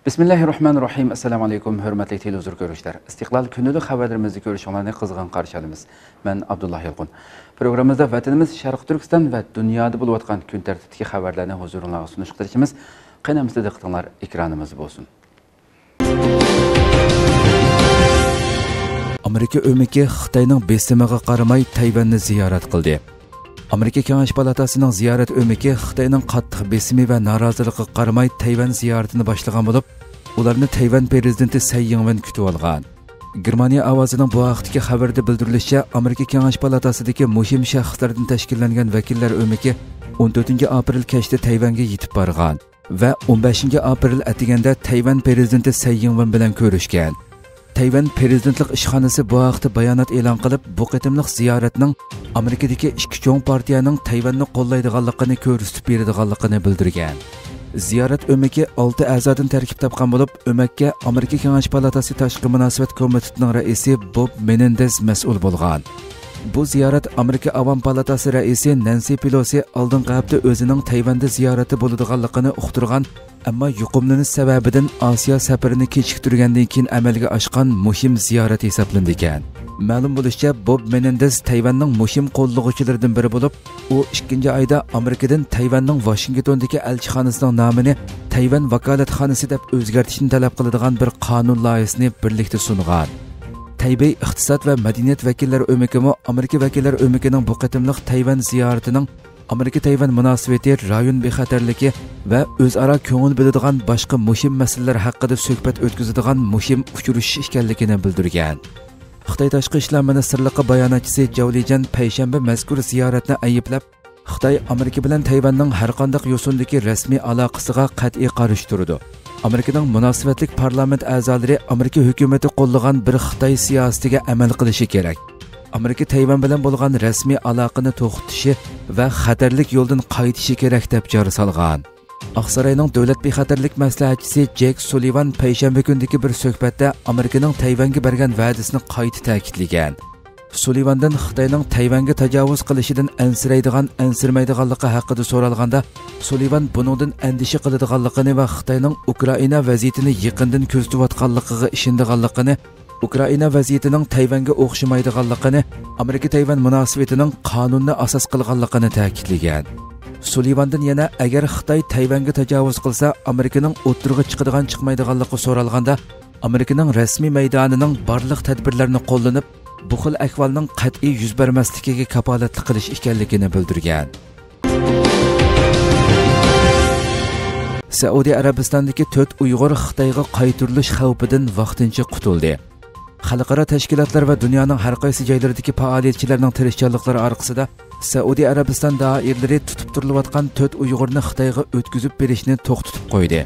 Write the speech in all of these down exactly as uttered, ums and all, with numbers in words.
بىسمىللاھىررەھمانىررەھىم. ئەسسالامۇ ئەلەيكۇم، ھۆرمەتلىك تېلېۋىزور كۆرۈشلەر. ئىستىقلال كۈنلۈك خەۋەرلىرىمىزنى كۆرۈشۈڭلارنى قىزغىن قارشى ئالىمىز. مەن ئابدۇللا يالقۇن. پروگراممىمىزدا ۋەتىنىمىز شەرقىي تۈركىستان ۋە دۇنيادا بولۇۋاتقان كۈن تەرتىپتىكى خەۋەرلەرنى ھۇزۇرۇڭلارغا سۇنۇشقا تىرىشىمىز. قېنى ئەمىسە دىققىتىڭلار ئېكرانىمىزدا بولسۇن. ئامېرىكا ئۆمىكى خىتاينىڭ بېسىمىغا قارىماي تەيۋەننى زىيارەت قىلدى. ئامېرىكا كېڭەش پالاتاسىنىڭ زىيارەت ئۆمىكى خىتاينىڭ قاتتىق بېسىمى ۋە نارازىلىقىغا قارىماي تەيۋەن زىيارىتىنى باشلىغان بولۇپ، ئۇلارنى تەيۋەن پىرېزىدېنتى سەي يىڭۋېن كۈتۈۋالغان. گېرمانىيە ئاۋازىنىڭ بۇ ھەقتىكى خەۋىرىدە بىلدۈرۈلۈشىچە، ئامېرىكا كېڭەش پالاتاسىدىكى مۇھىم شەخسلەردىن تەشكىللەنگەن ۋەكىللەر ئۆمىكى ئون تۆتىنچى ئاپرېل كەچتە تەيۋەنگە يېتىپ بارغان ۋە ئون بەشىنچى ئاپرېل ئەتىگەندە تەيۋەن پىرېزىدېنتى سەي يىڭۋېن بىلەن كۆرۈشكەن. تەيۋەن پىرېزىدېنتلىق ئىشخانىسى بۇ ھەقتە بايانات ئېلان قىلىپ، بۇ قېتىملىق زىيارەتنىڭ ئامېرىكىدىكى ئىككى چوڭ پارتىيەنىڭ تەيۋەننى قوللايدىغانلىقىنى كۆرسىتىپ بېرىدىغانلىقىنى بىلدۈرگەن. زىيارەت ئۆمىكى ئالتە ئەزادىن تەركىب تاپقان بولۇپ، ئۆمەككە ئامېرىكا كېڭەش پالاتاسى تاشقى مۇناسىۋەت كومىتېتىنىڭ رەئىسى بوب مېنېندېز مەسئۇل بولغان. بۇ زىيارەت ئامېرىكا ئاۋام پالاتاسى رەئىسى نەنسى پېلوسى ئالدىنقى ھەپتە ئۆزىنىڭ تەيۋەندە زىيارىتى بولىدىغانلىقىنى ئۇقتۇرغان، ئەمما يۇقۇملىنىش سەۋەبىدىن ئاسىيا سەپىرىنى كېچىكتۈرگەندىن كېيىن ئەمەلگە ئاشقان مۇھىم زىيارەت ھېسابلىنىدىكەن. مەلۇم بولۇشىچە، بوب مېنېندېز تەيۋەننىڭ مۇھىم قوللىغۇچىلىرىدىن بىرى بولۇپ، ئۇ ئىككىنچى ئايدا ئامېرىكىدىن تەيۋەننىڭ ۋاشىنگتوندىكى ئەلچىخانىسىنىڭ نامىنى تەيۋەن ۋاكالەتخانىسى دەپ ئۆزگەرتىشنى تەلەپ قىلىدىغان بىر قانۇن لايىھىسىنى بىرلىكتە سۇنغان. تەيبېي ئىقتىساد ۋە مەدەنىيەت ۋەكىللەر ئۆمىكىمۇ ئامېرىكا ۋەكىللەر ئۆمىكىنىڭ بۇ قېتىملىق تەيۋەن زىيارىتىنىڭ ئامېرىكا-تەيۋەن مۇناسىۋىتى، رايون بىخەتەرلىكى ۋە ئۆزئارا كۆڭۈل بۆلىدىغان باشقا مۇھىم مەسىلىلەر ھەققىدە سۆھبەت ئۆتكۈزىدىغان مۇھىم ئۇچرىشىش ئىكەنلىكىنى بىلدۈرگەن. خىتاي تاشقى ئىشلار مىنىستىرلىقى باياناتچىسى جاۋ لىجيەن پەيشەنبە مەزكۇر زىيارەتنى ئەيىبلەپ، خىتاي ئامېرىكا بىلەن تەيۋەننىڭ ھەرقانداق يوسۇندىكى رەسمىي ئالاقىسىغا قەتئىي قارشى تۇرىدۇ. ئامېرىكىنىڭ مۇناسىۋەتلىك پارلامېنت ئەزالىرى ئامېرىكا ھۆكۈمىتى قوللىغان بىر خىتاي سىياسىتىگە ئەمەل قىلىشى كېرەك. ئامېرىكا تەيۋەن بىلەن بولغان رەسمىي ئالاقىنى توختىتىشى ۋە خەتەرلىك يولدىن قايتىشى كېرەك، دەپ جار سالغان. ئاقساراينىڭ دۆلەت بىخەتەرلىك مەسلىھەتچىسى جېك سۇلىۋان پەيشەنبە كۈنىدىكى بىر سۆھبەتتە ئامېرىكىنىڭ تەيۋەنگە بەرگەن ۋەدىسىنى قايتا تەكىتلىگەن. سۇلىۋاندىن خىتاينىڭ تەيۋەنگە تاجاۋۇز قىلىشىدىن ئەنسىرەيدىغان، ئەنسىرىمەيدىغانلىقى ھەققىدە سورالغاندا، سۇلىۋان بۇنىڭدىن ئەندىشە قىلىدىغانلىقىنى ۋە خىتاينىڭ ئۇكرائىنا ۋەزىيىتىنى يېقىندىن كۆزىتىۋاتقانلىقىغا ئىشىنىدىغانلىقىنى، ئۇكرائىنا ۋەزىيىتىنىڭ تەيۋەنگە ئوخشىمايدىغانلىقىنى، ئامېرىكا-تەيۋەن مۇناسىۋىتىنىڭ قانۇننى ئاساس قىلغانلىقىنى تەكىتلىگەن. سۇلىۋاندىن يەنە ئەگەر خىتاي تەيۋەنگە تاجاۋۇز قىلسا، ئامېرىكىنىڭ ئوتتۇرىغا چىقىدىغان چىقمايدىغانلىقى سورالغاندا، ئامېرىكىنىڭ رەسمىي مەيدانىنىڭ بارلىق تەدبىرلەرنى قوللىنىپ، بۇ خىل ئەھۋالنىڭ قەتئىي يۈز بەرمەسلىكىگە كاپالەتلىك قىلىش ئىكەنلىكىنى بىلدۈرگەن. سەئۇدى ئەرەبىستاندىكى تۆت ئۇيغۇر خىتايغا قايتۇرۇلۇش خەۋپىدىن ۋاقتىنچە قۇتۇلدى. خەلقئارا تەشكىلاتلار ۋە دۇنيانىڭ ھەر قايسى جايلىرىدىكى پائالىيەتچىلەرنىڭ تىرىشچانلىقلىرى ئارقىسىدا، سەئۇدى ئەرەبىستان دائىرىلىرى تۇتۇپ تۇرۇلۇۋاتقان تۆت ئۇيغۇرنى خىتايغا ئۆتكۈزۈپ بېرىشنى توختىتىپ قويدى.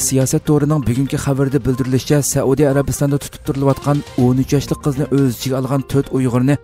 سىياسەت تورىنىڭ بۈگۈنكى خەۋىرىدە بىلدۈرۈلۈشىچە، سەئۇدى ئەرەبىستاندا تۇتۇپ تۇرۇلۇۋاتقان ئون ئۈچ ياشلىق قىزنى ئۆز ئىچىگە ئالغان تۆت ئۇيغۇرنى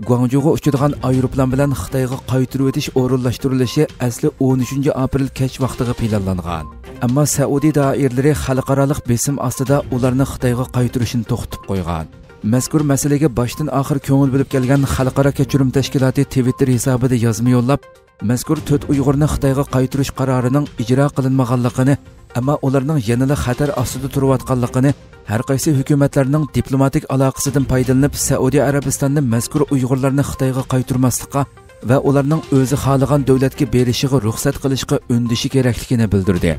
گۇاڭجۇغا ئۇچىدىغان ئايروپىلان بىلەن خىتايغا قايتۇرۇۋېتىش ئورۇنلاشتۇرۇلۇشى ئەسلى ئون ئۈچىنچى ئاپرېل كەچ ۋاقتىغا پىلانلانغان. ئەمما سەئۇدى دائىرىلىرى خەلقئارالىق بېسىم ئاستىدا ئۇلارنى خىتايغا قايتۇرۇشنى توختىتىپ قويغان. مەزكۇر مەسىلىگە باشتىن ئاخىر كۆڭۈل بۆلۈپ كەلگەن خەلقئارا كەچۈرۈم تەشكىلاتى تىۋىتتېر ھېسابىدا يازما يوللاپ، مەزكۇر تۆت ئۇيغۇرنى خىتايغا قايتۇرۇش قارارىنىڭ ئىجرا قىلىنمىغانلىقىنى، ئەمما ئۇلارنىڭ يەنىلا خەتەر ئاستىدا تۇرۇۋاتقانلىقىنى، ھەر قايسى ھۆكۈمەتلەرنىڭ دىپلوماتىك ئالاقىسىدىن پايدىلىنىپ، سەئۇدى ئەرەبىستاننى مەزكۇر ئۇيغۇرلارنى خىتايغا قايتۇرماسلىققا ۋە ئۇلارنىڭ ئۆزى خالىغان دۆلەتكە بېرىشىغا رۇخسەت قىلىشقا ئۈندىشى كېرەكلىكىنى بىلدۈردى.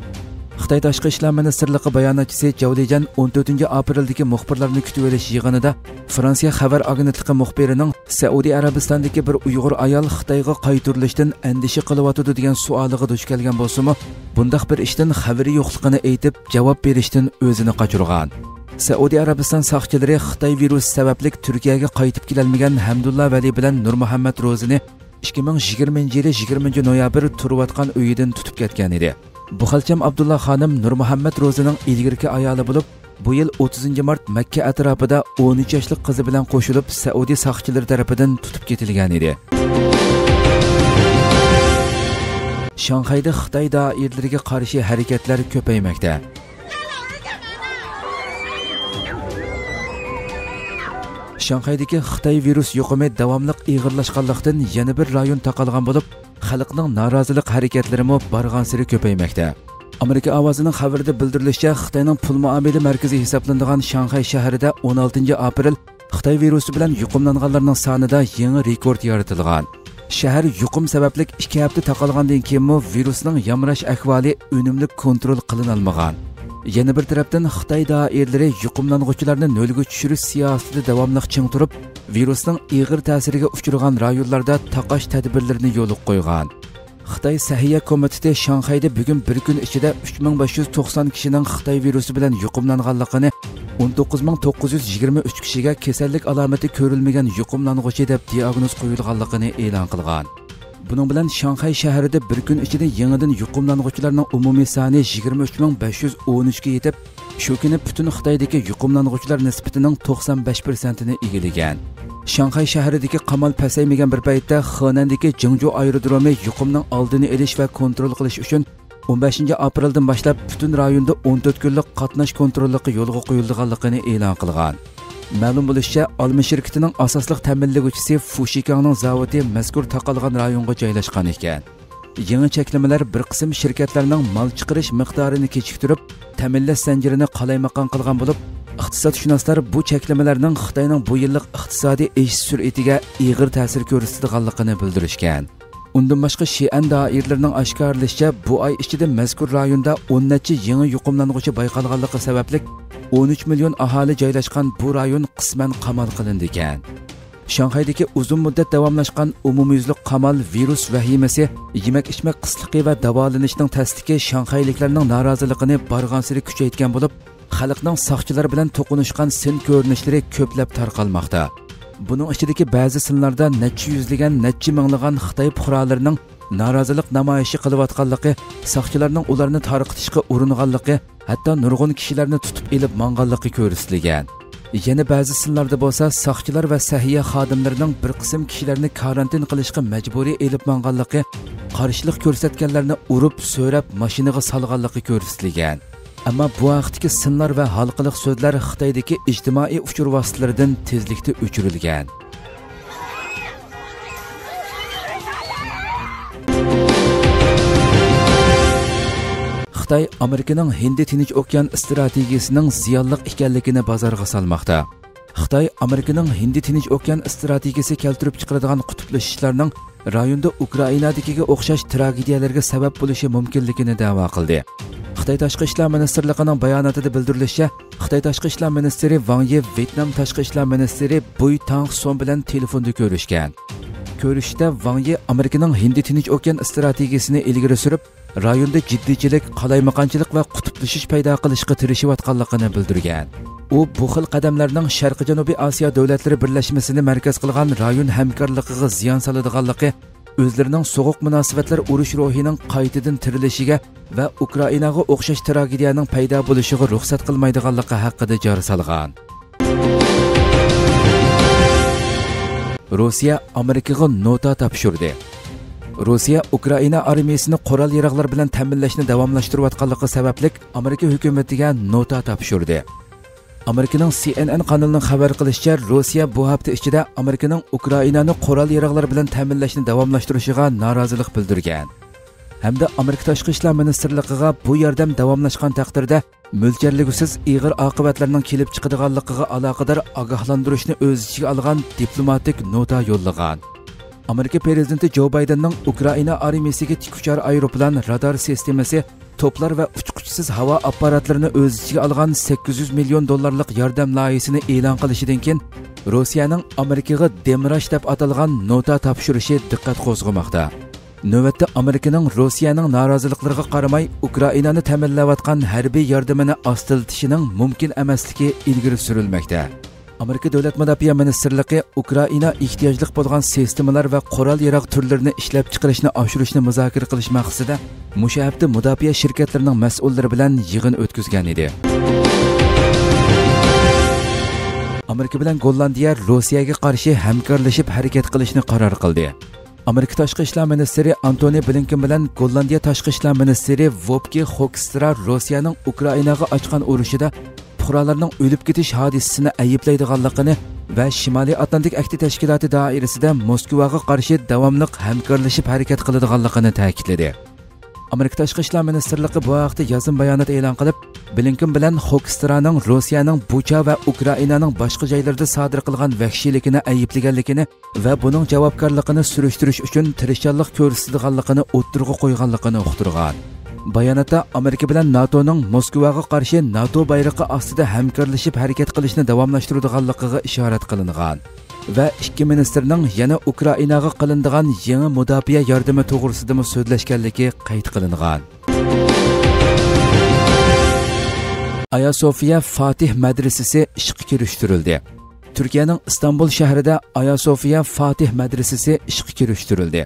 خىتاي تاشقى ئىشلار مىنىستىرلىقى باياناتچىسى جاۋ لىجيەن ئون تۆتىنچى ئاپرېلدىكى مۇخبىرلارنى كۈتۈۋېلىش يىغىنىدا فرانسىيە خەۋەر ئاگېنتلىقى مۇخبىرىنىڭ سەئۇدى ئەرەبىستاندىكى بىر ئۇيغۇر ئايال خىتايغا قايتۇرۇلۇشتىن ئەندىشە قىلىۋاتىدۇ دېگەن سوئالىغا دۇچ كەلگەن بولسىمۇ، بۇنداق بىر ئىشتىن خەۋىرى يوقلۇقىنى ئېيتىپ، جاۋاب بېرىشتىن ئۆزىنى قاچۇرغان. سەئۇدى ئەرەبىستان ساقچىلىرى خىتاي ۋىرۇسى سەۋەبلىك تۈركىيەگە قايتىپ كېلەلمىگەن ھەمدۇللا ۋەلى بىلەن نۇرمۇھەممەت روزىنى ئىككى مىڭ يىگىرمىنچى يىلى يىگىرمىنچى نويابىر تۇرۇۋاتقان ئۆيىدىن تۇتۇپ كەتكەن ئىدى. بۇ خەلچەم ئابدۇللا خانىم نۇرمۇھەممەت روزىنىڭ ئىلگىرىكى ئايالى بولۇپ، بۇ يىل ئوتتۇزىنچى مارت مەككە ئەتراپىدا ئون ئۈچ ياشلىق قىزى بىلەن قوشۇلۇپ سەئۇدى ساقچىلىرى تەرىپىدىن تۇتۇپ كېتىلگەن ئىدى. شاڭخەيدە خىتاي دائىرىلىرىگە قارشى ھەرىكەتلەر كۆپەيمەكتە. شاڭخەيدىكى خىتاي ۋىرۇس يۇقۇمى داۋاملىق ئېغىرلاشقانلىقتىن، يەنە بىر رايون تاقالغان بولۇپ، خەلقنىڭ نارازىلىق ھەرىكەتلىرىمۇ بارغانسېرى كۆپەيمەكتە. ئامېرىكا ئاۋازىنىڭ خەۋىرىدە بىلدۈرۈلۈشىچە، خىتاينىڭ پۇل مۇئامىلە مەركىزى ھېسابلىنىدىغان شاڭخەي شەھىرىدە ئون ئالتىنچى ئاپرېل خىتاي ۋىرۇسى بىلەن يۇقۇملانغانلارنىڭ سانىدا يېڭى رېكورت يارىتىلغان. شەھەر يۇقۇم سەۋەبلىك ئىككى ھەپتە تاقالغاندىن كېيىنمۇ ۋىرۇسنىڭ يامراش ئەھۋالى ئۈنۈملۈك كونترول قىلىنالمىغان. يەنە بىر تەرەپتىن، خىتاي دائىرىلىرى يۇقۇملانغۇچىلارنى نۆلگە چۈشۈرۈش سىياسىتىدە داۋاملىق چىڭ تۇرۇپ، ۋىرۇسنىڭ ئېغىر تەسىرىگە ئۇچرىغان رايونلاردا تاقاش تەدبىرلىرىنى يولغا قويغان. خىتاي سەھىيە كومىتېتى شاڭخەيدە بۈگۈن بىر كۈن ئىچىدە ئۈچ مىڭ بەش يۈز توقسان كىشىنىڭ خىتاي ۋىرۇسى بىلەن يۇقۇملانغانلىقىنى، ئون توققۇز مىڭ توققۇز يۈز يىگىرمە ئۈچ كىشىگە كېسەللىك ئالامىتى كۆرۈلمىگەن يۇقۇملانغۇچى دەپ دىئاگنوز قويۇلغانلىقىنى ئېلان قىلغان. بۇنىڭ بىلەن شاڭخەي شەھىرىدە بىر كۈن ئىچىدە يېڭىدىن يۇقۇملانغۇچىلارنىڭ ئومۇمىي سانى يىگىرمە ئۈچ مىڭ بەش يۈز ئون ئۈچكە يېتىپ، شۇ كۈنى پۈتۈن خىتايدىكى يۇقۇملانغۇچىلار نىسبىتىنىڭ توقسان بەش پىرسەنتىنى ئىگىلىگەن. شاڭخەي شەھىرىدىكى قامال پەسەيمىگەن بىر پەيتتە، خېنەندىكى جىڭجۇ ئايرودرومى يۇقۇمنىڭ ئالدىنى ئېلىش ۋە كونترول قىلىش ئۈچۈن ئون بەشىنچى ئاپرېلدىن باشلاپ پۈتۈن رايوندا ئون تۆت كۈنلۈك قاتناش كونتروللۇقى يولغا قويۇلىدىغانلىقىنى ئېلان قىلغان. مەلۇم بولۇشىچە، ئالما شىركىتىنىڭ ئاساسلىق تەمىنلىگۈچىسى فۇشىكاڭنىڭ زاۋۇتى مەزكۇر تاقالغان رايونغا جايلاشقان ئىكەن. يېڭى چەكلىمىلەر بىر قىسىم شىركەتلەرنىڭ مال چىقىرىش مىقدارىنى كېچىكتۈرۈپ، تەمىنلەش زەنجىرىنى قالايمىقان قىلغان بولۇپ، ئىقتىسادشۇناسلار بۇ چەكلىمىلەرنىڭ خىتاينىڭ بۇ يىللىق ئىقتىسادىي ئېشىش سۈرئىتىگە ئېغىر تەسىر كۆرسىتىدىغانلىقىنى بىلدۈرۈشكەن. ئۇندىن باشقا، شىئەن دائىرىلىرىنىڭ ئاشكارىلىشىچە، بۇ ئاي ئىچىدە مەزكۇر رايوندا ئون نەچچە يېڭى يۇقۇملانغۇچى بايقالغانلىقى سەۋەبلىك، ئون ئۈچ مىليون ئاھالى جايلاشقان بۇ رايون قىسمەن قامال قىلىندىكەن. شاڭخەيدىكى ئۇزۇن مۇددەت داۋاملاشقان ئومۇميۈزلۈك قامال ۋىرۇس ۋەھىمىسى، يېمەك-ئىچمەك قىتلىقى ۋە داۋالىنىشنىڭ تەسلىكى شاڭخەيلىكلەرنىڭ نارازىلىقىنى بارغانسېرى كۈچەيتكەن بولۇپ، خەلقنىڭ ساقچىلار بىلەن توقۇنۇشقان سىن كۆرۈنۈشلىرى كۆپلەپ تارقالماقتا. بۇنىڭ ئىچىدىكى بەزى سىنلاردا نەچچە يۈزلىگەن، نەچچە مىڭلىغان خىتاي پۇقرالىرىنىڭ نارازىلىق نامايىشى قىلىۋاتقانلىقى، ساقچىلارنىڭ ئۇلارنى تارقىتىشقا ئۇرۇنغانلىقى، ھەتتا نۇرغۇن كىشىلەرنى تۇتۇپ ئېلىپ ماڭغانلىقى كۆرسىتىلگەن. يەنە بەزى سىنلاردا بولسا ساقچىلار ۋە سەھىيە خادىملىرىنىڭ بىر قىسىم كىشىلەرنى كارانتىن قىلىشقا مەجبۇرىي ئېلىپ ماڭغانلىقى، قارشىلىق كۆرسەتكەنلەرنى ئۇرۇپ، سۆرەپ، ماشىنىغا سالغانلىقى كۆرسىتىلگەن. ئەمما بۇ ھەقتىكى سىنلار ۋە ھالقىلىق سۆزلەر خىتايدىكى ئىجتىمائىي ئۇچۇر ۋاسىتىلىرىدىن تېزلىكتە ئۆچۈرۈلگەن. خىتاي ئامېرىكىنىڭ ھىندى تىنچ ئوكيان ئىستراتېگىيىسىنىڭ زىيانلىق ئىكەنلىكىنى بازارغا سالماقتا. خىتاي ئامېرىكىنىڭ ھىندى تىنچ ئوكيان ئىستراتېگىيىسى كەلتۈرۈپ چىقىرىدىغان قۇتۇپلىشىشلارنىڭ رايوندا ئۇكرائىنادىكىگە ئوخشاش تراگېدىيەلەرگە سەۋەب بولۇشى مۇمكىنلىكىنى دەۋا قىلدى. خىتاي تاشقى ئىشلار مىنىستىرلىقىنىڭ باياناتىدا بىلدۈرۈلۈشىچە، خىتاي تاشقى ئىشلار مىنىستىرى ۋاڭ يى ۋيېتنام تاشقى ئىشلار مىنىستىرى بۇي تاڭ سون بىلەن تېلېفوندا كۆرۈشكەن. كۆرۈشۈشتە ۋاڭ يى ئامېرىكىنىڭ ھىندى تىنچ ئوكيان ئىستراتېگىيىسىنى ئىلگىرى سۈرۈپ، رايوندا جىددىيچىلىك، قالايمىقانچىلىق ۋە قۇتۇپلىشىش پەيدا قىلىشقا تىرىشىۋاتقانلىقىنى بىلدۈرگەن. ئۇ بۇ خىل قەدەملەرنىڭ شەرقىي جەنۇبىي ئاسىيا دۆلەتلىرى بىرلەشمىسىنى مەركەز قىلغان رايون ھەمكارلىقىغا زىيان سالىدىغانلىقى، ئۆزلىرىنىڭ سوغۇق مۇناسىۋەتلەر ئۇرۇش روھىنىڭ قايتىدىن تىرىلىشىگە ۋە ئۇكرائىناغا ئوخشاش تراگېدىيەنىڭ پەيدا بولۇشىغا رۇخسەت قىلمايدىغانلىقى ھەققىدە جار سالغان. روسىيە ئامېرىكىغا نوتا تاپشۇردى. روسىيە ئۇكرائىنا ئارمىيىسىنى قورال-ياراغلار بىلەن تەمىنلەشنى داۋاملاشتۇرۇۋاتقانلىقى سەۋەبلىك ئامېرىكا ھۆكۈمىتىگە نوتا تاپشۇردى. ئامېرىكىنىڭ سى ئېن ئېن قانىلىنىڭ خەۋەر قىلىشىچە، روسىيە بۇ ھەپتە ئىچىدە ئامېرىكىنىڭ ئۇكرائىنانى قورال-ياراغلار بىلەن تەمىنلەشنى داۋاملاشتۇرۇشىغا نارازىلىق بىلدۈرگەن ھەمدە ئامېرىكا تاشقى ئىشلار مىنىستىرلىقىغا بۇ ياردەم داۋاملاشقان تەقدىردە مۆلچەرلىگۈسىز ئېغىر ئاقىۋەتلەرنىڭ كېلىپ چىقىدىغانلىقىغا ئالاقىدار ئاگاھلاندۇرۇشنى ئۆز ئىچىگە ئالغان دىپلوماتىك نوتا يوللىغان. ئامېرىكا پىرېزىدېنتى جو بايدېننىڭ ئۇكرائىنا ئارمىيىسىگە تىك ئۇچار ئايروپىلان، رادار سىستېمىسى، توپلار ۋە ئۇچقۇچىسىز ھاۋا ئاپپاراتلىرىنى ئۆز ئىچىگە ئالغان سەككىز يۈز مىليون دوللارلىق ياردەم لايىھىسىنى ئېلان قىلىشىدىن كېيىن، روسىيەنىڭ ئامېرىكىغا دېمىراش دەپ ئاتالغان نوتا تاپشۇرۇشى دىققەت قوزغىماقتا. نۆۋەتتە ئامېرىكىنىڭ روسىيەنىڭ نارازىلىقلىرىغا قارىماي، ئۇكرائىنانى تەمىنلەۋاتقان ھەربىي ياردىمىنى ئاستىلىتىشىنىڭ مۇمكىن ئەمەسلىكى ئىلگىرى سۈرۈلمەكتە. ئامېرىكا دۆلەت مۇداپىئە مىنىستىرلىقى ئۇكرائىنا ئېھتىياجلىق بولغان سىستېمىلار ۋە قورال-ياراغ تۈرلىرىنى ئىشلەپچىقىرىشنى ئاشۇرۇشنى مۇزاكىرە قىلىش مەقسىتىدە مۇشۇ ھەپتە مۇداپىئە شىركەتلىرىنىڭ مەسئۇللىرى بىلەن يىغىن ئۆتكۈزگەن ئىدى. ئامېرىكا بىلەن گوللاندىيە روسىيەگە قارشى ھەمكارلىشىپ ھەرىكەت قىلىشنى قارار قىلدى. ئامېرىكا تاشقى ئىشلار مىنىستىرى ئانتونى بلىنكېن بىلەن گوللاندىيە تاشقى ئىشلار مىنىستىرى ۋوپكې خوكسترا روسىيەنىڭ ئۇكرائىناغا ئاچقان ئۇرۇشىدا پۇقرالارنىڭ ئۆلۈپ كېتىش ھادىسىسىنى ئەيىبلەيدىغانلىقىنى ۋە شىمالىي ئاتلانتىك ئەھدى تەشكىلاتى دائىرىسىدە موسكۋاغا قارشى داۋاملىق ھەمكارلىشىپ ھەرىكەت قىلىدىغانلىقىنى تەكىتلىدى. ئامېرىكا تاشقى ئىشلار مىنىستىرلىقى بۇ ھەقتە يازما بايانات ئېلان قىلىپ، بلىنكېن بىلەن خوكسترانىڭ روسىيەنىڭ بۇچا ۋە ئۇكرائىنانىڭ باشقا جايلىرىدا سادىر قىلغان ۋەھشىيلىكىنى ئەيىبلىگەنلىكىنى ۋە بۇنىڭ جاۋابكارلىقىنى سۈرۈشتۈرۈش ئۈچۈن تىرىشچانلىق كۆرسىتىدىغانلىقىنى ئوتتۇرىغا قويغانلىقىنى ئۇقتۇرغان. باياناتتا ئامېرىكا بىلەن ناتونىڭ موسكۋاغا قارشى ناتو بايرىقى ئاستىدا ھەمكارلىشىپ ھەرىكەت قىلىشنى داۋاملاشتۇرىدىغانلىقىغا ئىشارەت قىلىنغان ۋە ئىككى مىنىستىرنىڭ يەنە ئۇكرائىناغا قىلىنىدىغان يېڭى مۇداپىئە ياردىمى توغرىسىدىمۇ سۆزلەشكەنلىكى قەيت قىلىنغان. ئايا سوفىيە فاتىھ مەدرىسىسى ئىشقا كىرىشتۈرۈلدى. تۈركىيەنىڭ ئىستانبۇل شەھىرىدە ئايا سوفىيە فاتىھ مەدرىسىسى ئىشقا كىرىشتۈرۈلدى.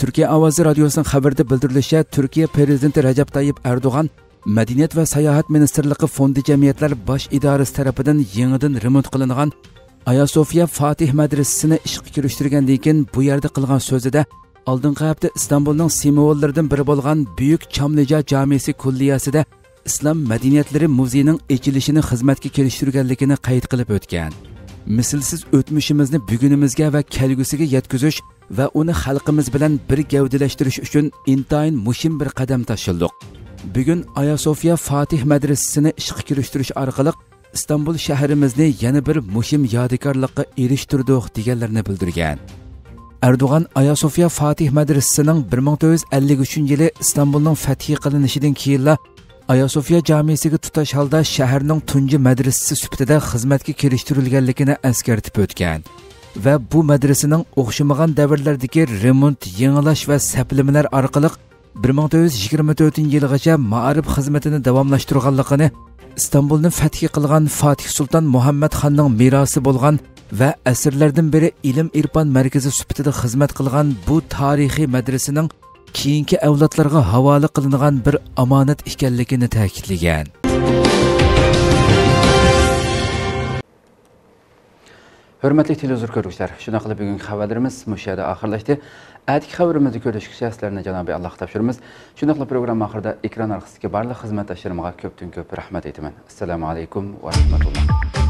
تۈركىيە ئاۋازى رادىيوسىنىڭ خەۋىرىدە بىلدۈرۈلۈشىچە، تۈركىيە پىرېزىدېنتى رەجەپ تايىپ ئەردوغان مەدەنىيەت ۋە ساياھەت مىنىستىرلىقى فوندى جەمئىيەتلەر باش ئىدارىسى تەرىپىدىن يېڭىدىن رېمونت قىلىنغان ئايا سوفىيە فاتىھ مەدرىسىسىنى ئىشقا كىرىشتۈرگەندىن كېيىن بۇ يەردە قىلغان سۆزىدە، ئالدىنقى ھەپتە ئىستانبۇلنىڭ سىمۋوللىرىدىن بىرى بولغان بۈيۈك چاملىجا جامىسى كۇللىيەسىدە ئىسلام مەدەنىيەتلىرى مۇزېيىنىڭ ئېچىلىشىنى خىزمەتكە كىرىشتۈرگەنلىكىنى قەيت قىلىپ ئۆتكەن. مىسلىسىز ئۆتمۈشىمىزنى بۈگۈنىمىزگە ۋە كەلگۈسىگە يەتكۈزۈش ۋە ئۇنى خەلقىمىز بىلەن بىر گەۋدىلەشتۈرۈش ئۈچۈن ئىنتايىن مۇھىم بىر قەدەم تاشلىدۇق. بۈگۈن ئايا سوفىيە فاتىھ مەدرىسىسىنى ئىشقا كىرىشتۈرۈش ئارقىلىق ئىستانبۇل شەھىرىمىزنى يەنە بىر مۇھىم يادىكارلىققا ئېرىشتۈردۇق، دېگەنلىرىنى بىلدۈرگەن. ئەردوغان ئايا سوفىيە فاتىھ مەدرىسىسىنىڭ بىر مىڭ تۆت يۈز ئەللىك ئۈچىنچى يىلى ئىستانبۇلنىڭ فەتھى قىلىنىشىدىن كېيىنلا ئايا سوفىيە جامىسىگە تۇتاش ھالدا شەھەرنىڭ تۇنجى مەدرىسىسى سۈپىتىدە خىزمەتكە كىرىشتۈرۈلگەنلىكىنى ئەسكەرتىپ ئۆتكەن ۋە بۇ مەدرىسىنىڭ ئوخشىمىغان دەۋرلەردىكى رېمونت، يېڭىلاش ۋە سەپلىمىلەر ئارقىلىق بىر مىڭ تۆت يۈز يىگىرمە تۆتىنچى يىلغىچە مائارىپ خىزمىتىنى داۋاملاشتۇرغانلىقىنى ئىستانبۇلنى فەتھى قىلغان فاتىھ سۇلتان مۇھەممەد خاننىڭ مىراسى بولغان ۋە ئەسىرلەردىن بېرى ئىلىم-ئىرپان مەركىزى سۈپىتىدە خىزمەت قىلغان بۇ تارىخىي مەدرىسىنىڭ كېيىنكى ئەۋلادلارغا ھاۋالە قىلىنغان بىر ئامانەت ئىكەنلىكىنى تەكىتلىگەن. ھۆرمەتلىك تېلېۋىزور كۆرگۈچىلەر، شۇنداقلا بۈگۈنكى خەۋەرلىرىمىز مۇشۇ يەردە ئاخىرلاشتى. ئەتىكى خەۋىرىمىزدە كۆرۈشكىچە سىلەرنى جانابى ئاللاھقا تاپشۇرىمىز. شۇنداقلا پروگرامما ئاخىرىدا ئېكران ئارقىسىدىكى بارلىق خىزمەتداشلىرىمغا كۆپتىن كۆپ رەھمەت ئېيتىمەن. ئەسسالامۇ ئەلەيكۇم ۋە رەھمەتۇللا.